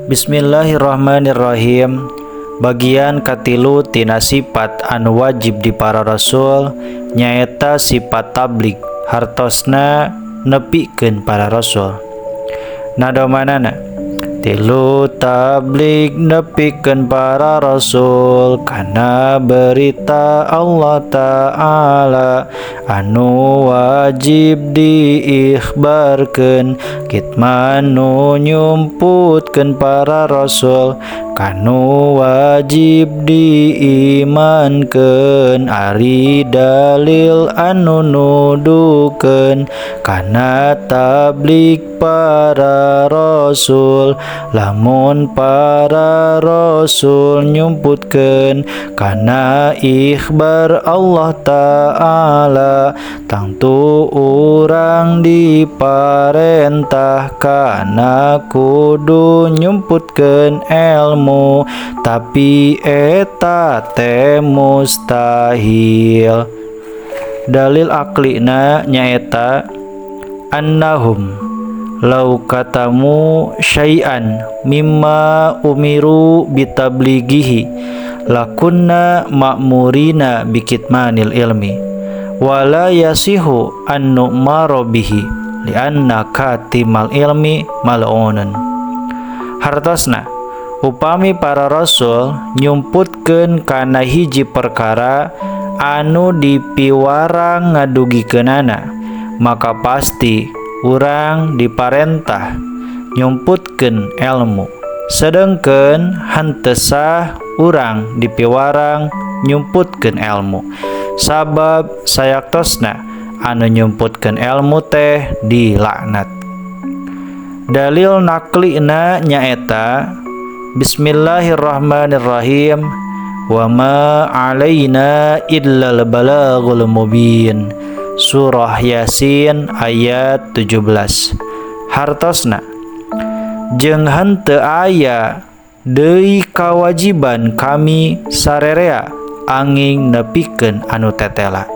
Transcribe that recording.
Bismillahirrahmanirrahim. Bagian katilu tina sifat anu wajib di para rasul nyaeta sifat tablig, hartosna nepikeun para rasul. Nadomanana tilu tablig nepikeun para rasul kana berita Allah Ta'ala anu wajib diikhbarkeun, kitman nu nyumputkeun para rasul kanu wajib diimankeun, ari dalil anu nuduhkeun kana tablig para rasul, lamun para rasul nyumputkeun kana ikhbar Allah Ta'ala, tangtu urang diparentah kana kudu nyumputkeun ilmu, tapi eta teh mustahil. Dalil aklina nyaeta annahum lau katamu syai'an mimma umiru bitablighihi lakunna ma'murina bikitmanil ilmi wala yasihu an nu'mara bihi li'anna katimal ilmi mal'unun. Hartosna upami para rasul nyumputkeun kana hiji perkara anu dipiwarang ngadugikeunana, maka pasti urang diparentah nyumputkeun ilmu, sedengkeun henteu sah urang dipiwarang nyumputkeun ilmu, sabab sayaktosna anu nyumputkeun ilmu teh dilaknat. Dalil naklina nyaeta Bismillahirrahmanirrahim wa ma alaina illal balaghul mubin. Surah Yasin ayat 17. Hartosna jeung henteu aya deui kawajiban kami sarerea angin nepikeun anu tetela.